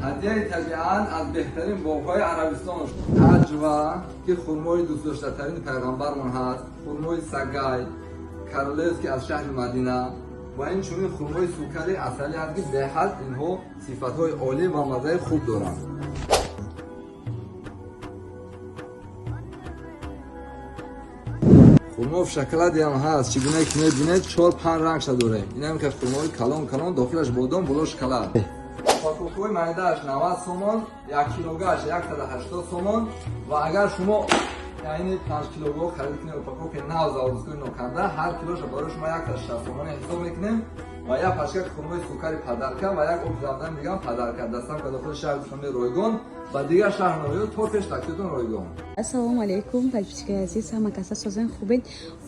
Ҳадияи табиат аз беҳтарин боғҳои Арабистон. Аҷва, ки хурмои дӯстдоштатарини пайғамбармон ҳаст, хурмои сагай, каролез, ки аз шаҳри Мадина, ва инчунин хурмои сукари асалӣ ҳаст, ки беҳад инҳо сифатҳои олӣ ва маззаи хуб доранд. Хурмо в шоколаде ҳам ҳаст, чӣ гуна ки мебинед, 4-5 рангша дорем. Инам ки хурмои калон калон, дохилаш бодом, боло шоколад. Упаковкаҳои майдааш 90 сомон, 1 килогааш 180 сомон, ва агар шумо яъне 5 килого харид кунед, упаковкаи нав заводской ноканда, ҳар килоша барои шумо 160 сомоне ҳисоб мекунем ва як пачка хурмои сукари подарка ва як об замзам дигам подарка. Доставка дохили шаҳри Душанбе ройгон ва дигар шаҳр ноҳиё то пеш такситон ройгон. Ассалому алайкум, подписчикои азиз, ҳама каса созен, хубед?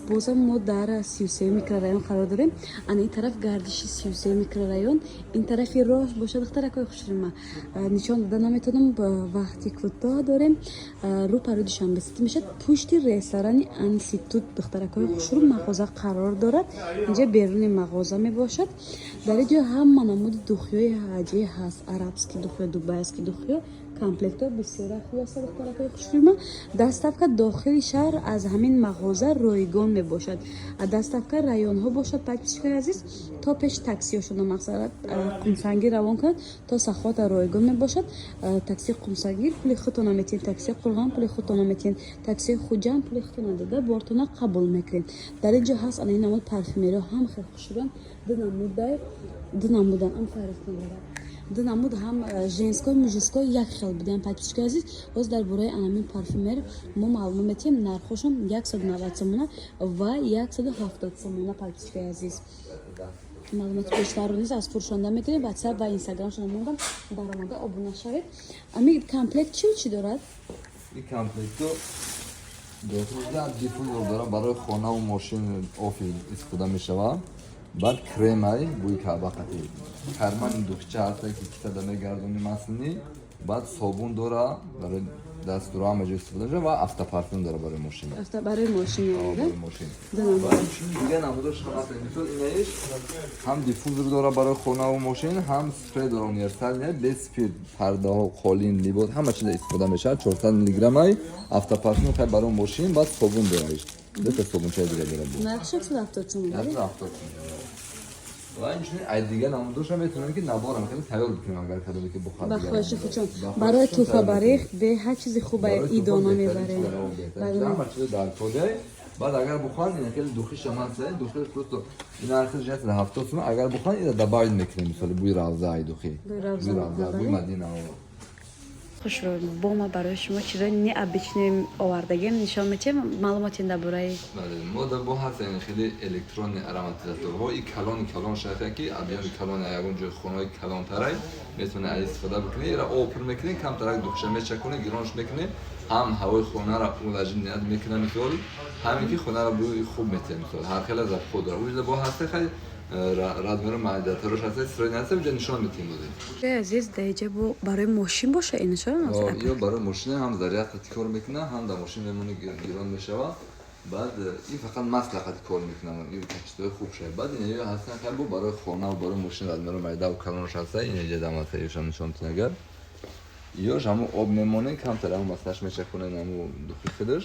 Бозам мо дар 33 микрорайон қарор дорем. Ана ин тараф гардиши 33 микрорайон, ин тарафи роҳ бошад, духтаракои хушрима. Нишон дода наметонам, вақти кӯтоҳ дорем. Рӯ парои Душанбе Сити мешад, пушти ресторани Институт, духтаракои хушрӯ, мағоза қарор дорад. Инҷа беруни мағоза мебошад. Дар ин ҷо ҳама намуди духиёи ҳаҷӣ ҳаст, арабский духиё, дубайский духиё, комплектҳо бисёра. Хулоса, духтаракои хушрӯма, доставка дохили шаҳр аз ҳамин мағоза ройгон мебошад. Доставка районҳо бошад, подписчикои азиз, то пеши таксиҳошона, мақсад, Қумсангир равон кунад, то Сахота ройгон мебошад. Такси Қумсангир пули худтона метиҳед, такси Қурғон пули худтона метиҳед, такси Хуҷанд пули худтона дода бортона қабул мекунед. Дар ин ҷо ҳаст ана ин намуд парфюмериё, ҳам хел хушрӯян, ду намудай, ду намудан ам фарқ надорад, ду намуд, ҳам женской, мужской як хел будем. Подписчикои азиз, боз дар бораи анамин парфюмер мо маълумот метиҳем. Нархошон 190 сомона ва 170 сомона. Подписчикои азиз, маълумоти бештарро низ аз фурӯшонда мегирем. Ватсап ва Инстаграмшона мондам, баромада обуна шавед. Ами комплект чӣ чӣ дорад? Ин комплекту дохилда диффузор дорад, барои хонаву мошин, офис истифода мешавад. Баъд кремай бӯи каъба қатӣ, кармани духча ҳаста, ки кисада мегардони маслини, баъд собун дора барои дастуро, ҳама ҷо истифода мешавад, ва автопарфюм дора барои мошин. Барои мошин. Барои мошин. Ва инчунин дигар намудош ҳам ҳаст. Мисол, инаиш ҳам диффузор дора барои хонаву мошин, ҳам спрей дора, универсальный, без спирт, пардаҳо, қолин, либос, ҳама чиза истифода мешавад, 400 миллиграммай, автопарфюм хай барои мошин, баъд собун дора, иш дута собунчаи дига дора. Нархш 170 сомон. 170 сомон. Ва инчунин ай дигар намудоша метавонем, ки наборам хеле тайёр бикунем, агар кадоме ки бухад. Ба хоҳиши худшон, барои тӯҳфабарӣ беҳад чизи хуба, идона мебарем. Ҳама чизо дар кодай. Баъд агар бухоҳанд, ин хеле духишам ҳаст, духиш просто ин нархи 170 сомон, агар бухоҳанд, ина добавить мекунем, мисоли бӯи равза, ай духи бӯи равза, бӯи Мадина. Хушрӯ, бо ма барои шумо чизои необычный овардагем, нишон метиҳем. Маълумоти дар бораи Бале, мо дар бо ҳаст яъне хеле электронный ароматизаторҳо, и калони калон шахе, ки объёми калони, ягон ҷои хонаҳои калонтарай метавонӣ аз истифода бикунӣ. Ира об пур мекунӣ, камтарак духша мечаконӣ, гиронш мекунӣ, ҳам ҳавои хонаро увлажнять мекунад, мисол, ҳамин ки хонаро бӯи хуб метиҳад, мисол, ҳар хеле запахҳо дорад. Уҷа бо ҳаста хеле размеру майдатарош ҳаста, средний ҳаста, уҷа нишон метиҳем бозе. Азиз, даиҷа бо барои мошин боша инашо? Ё барои мошина ҳам зарядка кор мекунад, ҳам дар мошин мемонӣ, гирон мешавад. Баъд ин фақат масло қати кор мекунам, ин качествои хуб шавад. Баъд ин ё ҳастан хай бо барои хона ва барои мошин, размеру майдаву калонош ҳаста. Ин иҷа дамата ёшам нишон тин, агар ёш ҳамун об мемонед, камтар ҳамун маслаш мечаконед, ҳамун духи худаш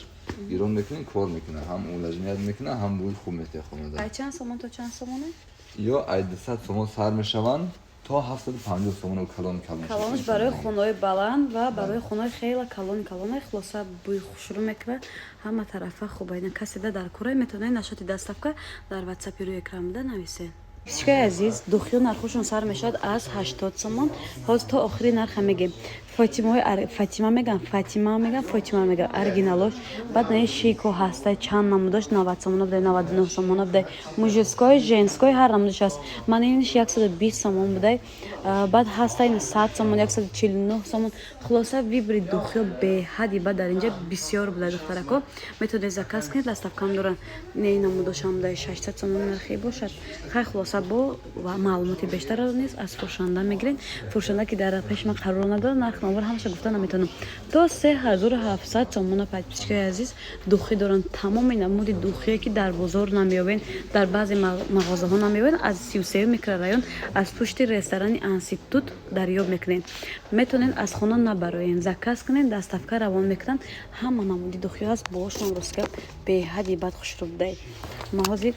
гирон мекунед, кор мекунад, ҳам увлажнять мекунад, ҳам бӯи хуб метиҳад хонада. Ай чанд сомон то чанд сомоне? Ё ай 200 сомон сар мешаванд то 750 сомон, калон калон. Калонаш барои хонаҳои баланд ва барои хонаҳои хеле калон калоне. Хулоса, бӯи хушрӯ мекунад, ҳама тарафа хуб. Айна каседа дар кора, метавонед нашоти доставка дар ватсапи рӯи экран буда нависед. Писчикаи азиз, духиё нархошон сар мешавад аз 80 сомон. Ҳозир то охири нарха мегем. Фотимаҳои Фатима меган, Фатима меган, Фотима меган, оригиналош. Баъд наи шико ҳаста, чанд намудош, 90 сомона будай, 99 сомона будай, мужской, женской, ҳар намудош ҳаст. Ман инш 120 сомон будай. Баъд ҳаста ин 100 сомон, 149 сомон. Хулоса, выбори духиё беҳади баъд дар инҷа бисёр будай. Духтарако, метавонед заказ кунед, доставкам доранд. Не, намудошам будай, 600 сомон нархи бошад. Хай, хулоса, бо маълумоти бештарро низ аз фурӯшанда мегиред. Фурӯшанда, ки дар пеши ман қарор надорад, нарх номбар ҳамаша гуфта наметавонам. То 3700 сомона, подписчикои азиз, духӣ доранд. Тамоми намуди духие, ки дар бозор намеёбед, дар баъзе мағозаҳо намеёбед, аз 33 микрорайон, аз пушти ресторани. Институт дарёб мекунед. Метавонед, аз хона набароен, заказ кунед, доставка равон мекунанд. Ҳама намуди духиҳо ҳаст. Бошон, ростгап, беҳади бад хушрӯ будай. Ма ҳозир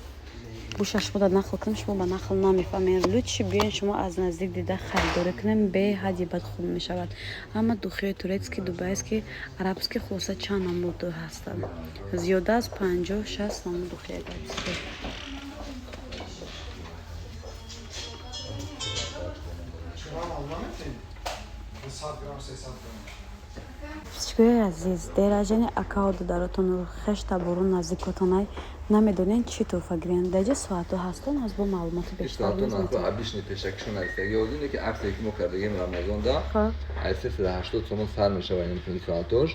гӯша шумо нақл кунам, шумо ба нақл намефаҳмед. Лучше биёен, шумо аз наздик дида харидорӣ кунем. Беҳади бад хуб мешавад. Ҳама духиҳои турецкий, дубайский, арабский, хулоса, чанд намуд ҳастанд, зиёда аз 50-60 намуд духия. Псичкои азиз, деражани акао, додаротону хештабору наздикотонай, намедонед, чӣ тӯҳфа гиранд. Даҷа соатҳо ҳастон, аз бо маълумоти бештар. Обычный пешакишон ҳастаги озине, ки аксие, ки мо кардагем Рамазонда, аз 380 сомон сар мешавад ин соатош,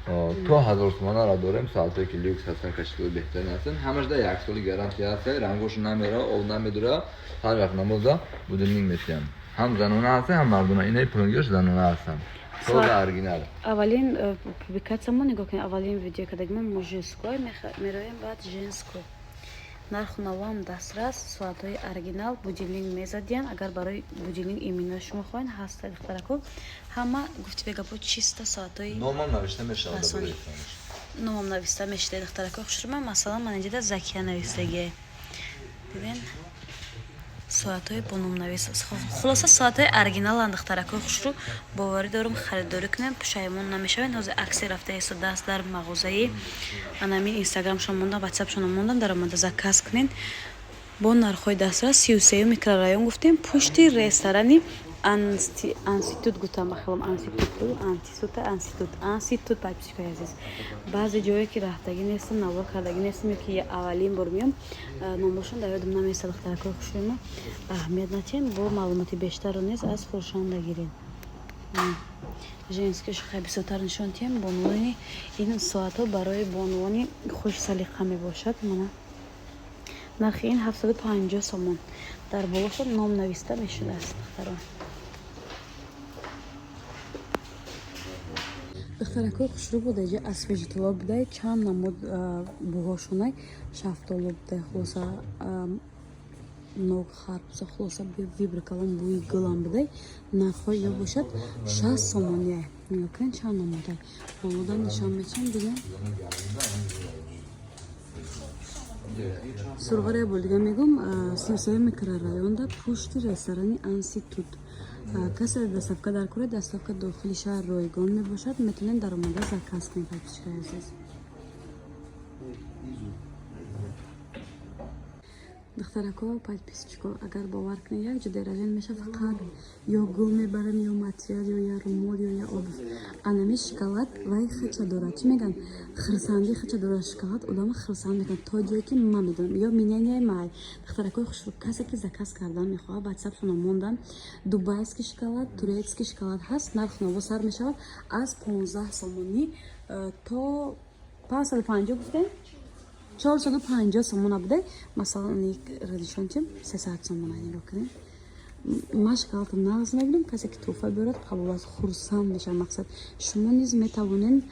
то 1000 сомонара дорем. Соатое, ки люкс ҳастан, качествои беҳтарин ҳастан, ҳамаш да як соли гарантия ҳаста, рангош намера, об намедура, ҳар вақт намоза будильник метиҳам. Ҳам занона ҳастан, ҳам мардона. Инаи пулингиош занона ҳастан, тоза, оригинал. Аввалин публикатсия мо нигоҳ кунед, аввалин видео кардагим мужской мероем, баъд женской. Нарху навоам дастрас, соатҳои оригинал, будильник мезадиян. Агар барои будильник именно шумо хоҳед, ҳаста. Духтарако, ҳама гуфти бегапо, чисто соатҳои Номам навишта мешавад. Номам нависта мешуда. Духтарако хушрӯма, масалан, ман инҷода Закия навистагие, диден, соатҳои бо номнавис. Хулоса, соатҳои оригиналанд. Духтаракои хушрӯ, боварӣ дорум, харидорӣ кунем, пушаймон намешавед. Ҳозир акси рафта истодааст дар мағозаи анами. Инстаграмшон мондам, ватсапшон мондам, даромада заказ кунед бо нархҳои дастрас. 33-юм микрорайон гуфтем, пушти ресторани Институт гуфтам, ба хелам Институт, Антисута, Институт, Институт. Подписчикои азиз, баъзе ҷое, ки рафтагӣ нестам, навор кардагӣ нестам ё ки аввалин бор меём, номбошон дар ёдам намеистад. Духтаракои хушрӯма, аҳамият натиҳем, бо маълумоти бештарро низ аз фурӯшанда гирем. Женский шухай бисёртар нишон диҳем. Бонувони, ин соатҳо барои бонувони хушсалиқа мебошад. Мана, нархи ин 750 сомон. Дар болошон ном нависта мешудааст. Духтарон, духтаракои хушрӯ, будаҷа освежитело будай, чанд намуд буҳошонай, шафтолу будай, хулоса, нок, харбуза, хулоса, вибрикалон, бӯи гулам будай. Нархҳои ё бошад 60 сомония. Нигоҳ кунед, чанд намудай болода нишон метиҳам, дидем. Сурғаре бор дига мегӯм: 33 микрорайонда, пушти ресторани Институт. Касе доставка дар кора, доставка дохили шаҳр ройгон мебошад. Метавонед даромада заказ кунед, подписчикои азиз. Духтарако, подписчико, агар бовар кунед, як ҷо деражен меша, фақат ё гул мебарем, ё материал, ё я румол, ё я обув. Анами шоколад вай хача дорад, чӣ мегӯянд, хирсандӣ хача дорад. Шоколад одама хирсанд мекунад, то ҷое ки ман медонам ё мненияи май. Духтаракои хушрӯ, касе ки заказ кардан мехоҳад, ватсапшона мондан. Дубайский шоколад, турецкий шоколад ҳаст. Нархи наво сар мешавад аз 15 сомонӣ то 550, гуфтем, 450 сомона буде. Масалан, нишон чим, 300 сомона. Нигоҳ кунед, ман шоколадро нағз мебинам. Касе ки тӯҳфа биёрад, қабул аст, хурсанд мешавам. Мақсад, шумо низ метавонед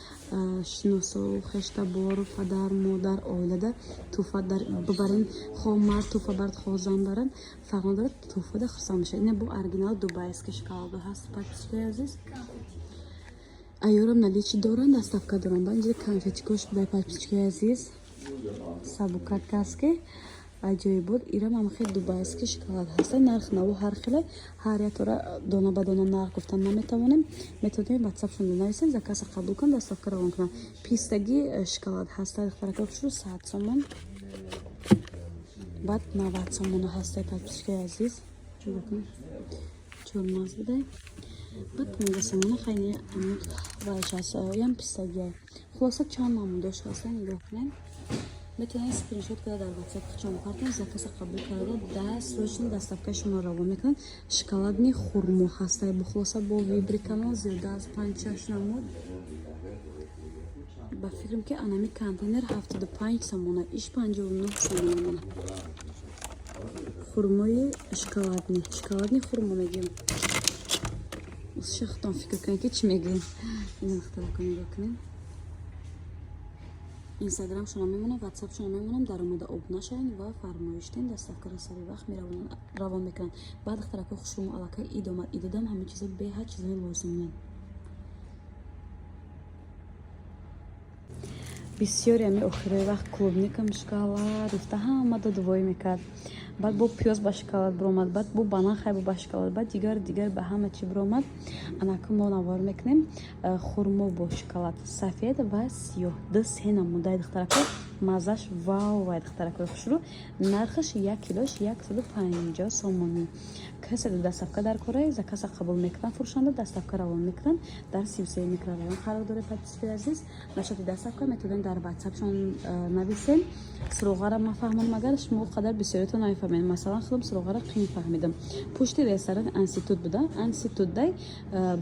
шиносо, хештабору, падар, модар, оилада тӯҳфа бибарен. Хоҳ мард тӯҳфа барад, хоҳ зан барад, фарқ надорад, тӯҳфада хурсанд мешавад. Ина бо оригинал дубайский шоколадо ҳаст. Подписчикои азиз, аёрам наличии доранд, доставка доранд. Ба инҷа конфетикош будай. Подписчикои азиз, сабукак аст, ки аҷоиб буд. Ирам ҳам хел дубайский шоколад ҳаста. Нарх наво ҳар хеле, ҳар яктора дона ба дона нарх гуфтан наметавонем. Метавонем ватсапшонро нависем, заказа қабул кунам, доставка равон кунам. Пистаги шоколад ҳаста, духтарако хушрӯ, 100 сомон, баъд 90 сомона ҳаста. Подписчикои азиз, чормағз будай, баъд 15 сомона. Хайни вайш ҳаст, ям пистагия. Хулоса, чанд намудош ҳаста, нигоҳ кунед. Метавонед скриншот карда дар ватсап худшон партон, заказа қабул карда, да срочно доставкаи шуморо равон мекунанд. Шоколадни хурмо ҳастай, бо, хулоса, бо вибрикано, зиёда аз панҷ-шаш намуд. Ба фикрам, ки анами контейнер 75 сомона, иш 59 сомона. Мана, хурмои шоколадный, шоколадный хурмо мегӯем. Шахтон фикр кунед, ки чӣ мегӯем. Ина, духтарако, нигоҳ кунед. Инстаграмшона мемонам, ватсапшона мемонам, дар омада обуна шавед ва фармоиш ден, доставкара сари вақт равон мекунанд. Баъд, духтаракҳои хушрӯ, аллакай ид омад. Идодам ҳамин чизо беҳад чизои лозимиянд. Бисёре ами охирои вақт клубникам шоколад гуфта ҳама додвой мекард. Баъд бо пиёз ба шоколад биромад, баъд бо банан хайбо ба шоколад, баъд дигар дигар ба ҳама чӣ биромад. Анаку мо навор мекунем хурмо бо шоколад, сафед ва сиёҳ, ду се намудаи, духтарако. Маззаш вау вай, духтаракои хушрӯ. Нархаш як килош 150 сомонӣ. Касе доставка дар кораи, заказа қабул мекунанд, фурӯшанда доставка равон мекунанд. Дар 33 микрорайон қарор дорад. Подписчикои азиз, нашоти доставка метавонед дар ватсапшон нависем. Суроғара ман фаҳмонам, агар шумо қадар бисёритон намефаҳмед. Масалан, худам суроғара қин фаҳмидам. Пушти ресторан Институт буда, Институтдай.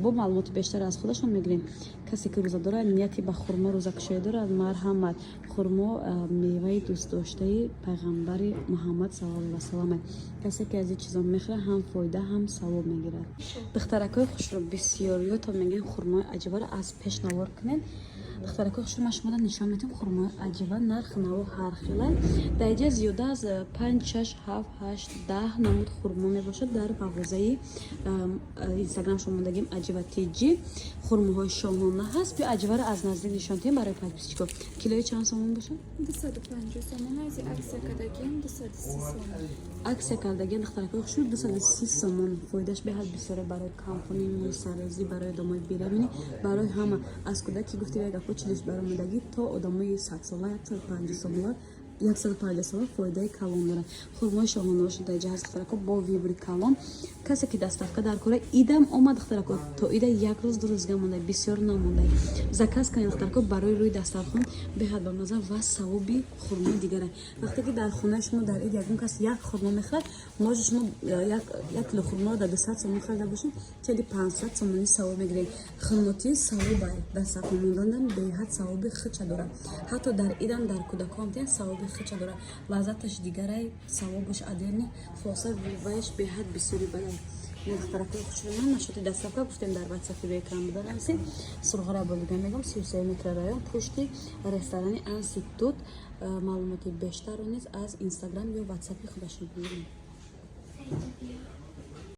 Бо маълумоти бештар аз худашон мегирем. Касе ки рӯза дорад, нияти ба хурмо рӯзакушоӣ дорад, марҳамат. Хурмо меваи дӯстдоштаи пайғамбари Муҳаммад саллаллоҳу васалам. Касе ки аз ин чизо мехӯрад, ҳам фоида, ҳам савоб мегирад. Духтаракҳои хушро, бисёриётон мегӯянд, хурмои аҷибаро аз пеш навор кунед. Духтаракҳои хушро, ман шумода нишон медиҳам хурмои аҷиба. Нархи наво ҳар хела. Дар инҷа зиёда аз панҷ, шаш, ҳафт, ҳашт, 10 намуд хурмо мебошад. Дар мағозаи инстаграм шумо мондагим, Аҷиба Тиҷи, хурмоҳои шоҳона ҳаст. Биё, аҷибаро аз наздик нишон диҳем барои подписчико. Килои чанд сомон бошад? 250 сомон, ази акция кардагием 230 сомон. Акция кардагиан, духтаракҳои хушрӯ, 230 сомон. Фоидааш беҳад бисёре барои камхунӣ, мӯи саррезӣ, барои одамои бераминӣ, барои ҳама. Аз кӯдаки гуфти як гапҳо чилиш баромадагӣ то одамои 100-сола, 150 сола, 150 сола фоидаи калон дорад. Хурмои шоҳонаошон дар ҷаҳаз, духтарако, бо выбори калон. Касе ки доставка дар кора, идам омад, духтарако, то ида як рӯз, 2 рӯзга монда, бисёр намонда. Заказ кунед, духтарако, барои рӯи дастархон беҳад ба маза ва савоби хурмои дигара. Вақте ки дар хонаи шумо дар ид ягон кас як хурмо мехӯрад, может, шумо як кило хурморо дар 200 сомон харида бошед, чели 500 сомонӣ савоб мегиред. Хурмоти савоба, дастархон монданам беҳад савоби хича дорад. Ҳатто дар идам дар кӯдакон савоби хича дорад. Лаззаташ дигарай, савобаш адерни. Хулоса, ваяш беҳад бисёри бадай. Духтаракои хушрӯман, нашоти доставка гуфтем, дар ватсапи рӯи буда нависед. Сурғара болига мегӯм, 33 микрорайон, пушти ресторани Институт. Маълумоти бештарро низ аз инстаграм ё ватсапи худашон бигиред.